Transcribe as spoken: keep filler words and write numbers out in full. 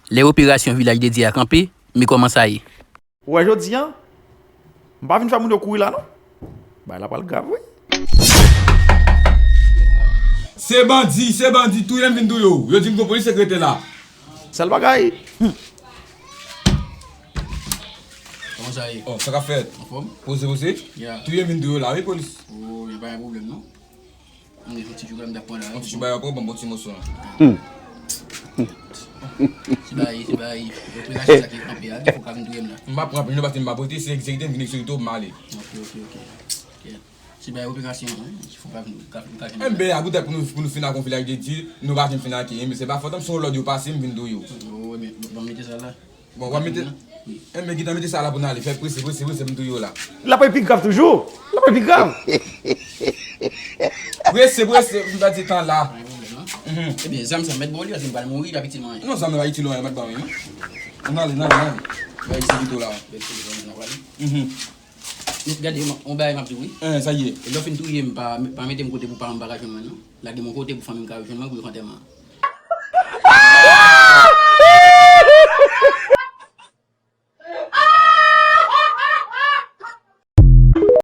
Lè operasyon Vilaj de Dye a kanpe, men kòman sa ye? Ou wè jodi a, m pa vin fè moun yo kouri la non. Bagay la pral grav wi. Se bandi, se bandi, touye m vin touye w. Yo di m gon polis sekrete la. Sèl bagay. Hmm. Kòman sa ye? Oh, sa k ap fèt? Anfòm? Poze, poze. Ya. Touye m vin touye w la, wi, polis. Oh, y a pa gen pwoblèm non. Mwen gen yon ti chouba m t ap pran la. Yon ti chouba yo pran, ban m bon ti moso la. Hmm. Se bagay, se bagay, operasyon sa ki kanpe a, ki fè w ka vin touye m la. M pa pran anpil non, paske m pa pote, se egzekite m vin egzekite w, m ale. Ok, ok, ok. Ok. Se bagay operasyon an, ki fè w ka vin, ka, ka vin touye m la. Enben, a poutèt pou nou, pou nou fin ak yon Vilaj de Dye, nou pa janm fin ak li, men se pa fòt an, se yon lòd yo pase, m vin touye w. Oh, men, ban m mete sa la. Bon, w ap mete. Wi. Enben, gentan mete sa la pou n ale. Fè prese, prese, prese, m touye w la. L ap pi grav toujou. L ap pi grav. Prese, prese, m pèdi tan la. Pa gen pwoblèm non. Mhm. Ebyen, zam sa, mèt ba w li, paske m pral mouri rapidman. Non, zam nan pa itil w, mèt ba w li non. Ann ale, ann ale, ann ale. Bay li se pito la. Bèl se pito la, ann ale. Mhm. Men gade, yon, yon bagay m ap di w wi. Eh, sa ye. Lè w fin touye m, pa, pa mete m kote pou pa m pa ka jwenn mwen non. Lage m yon kote pou fanmi m ka jwenn mwen pou yo fè antèman.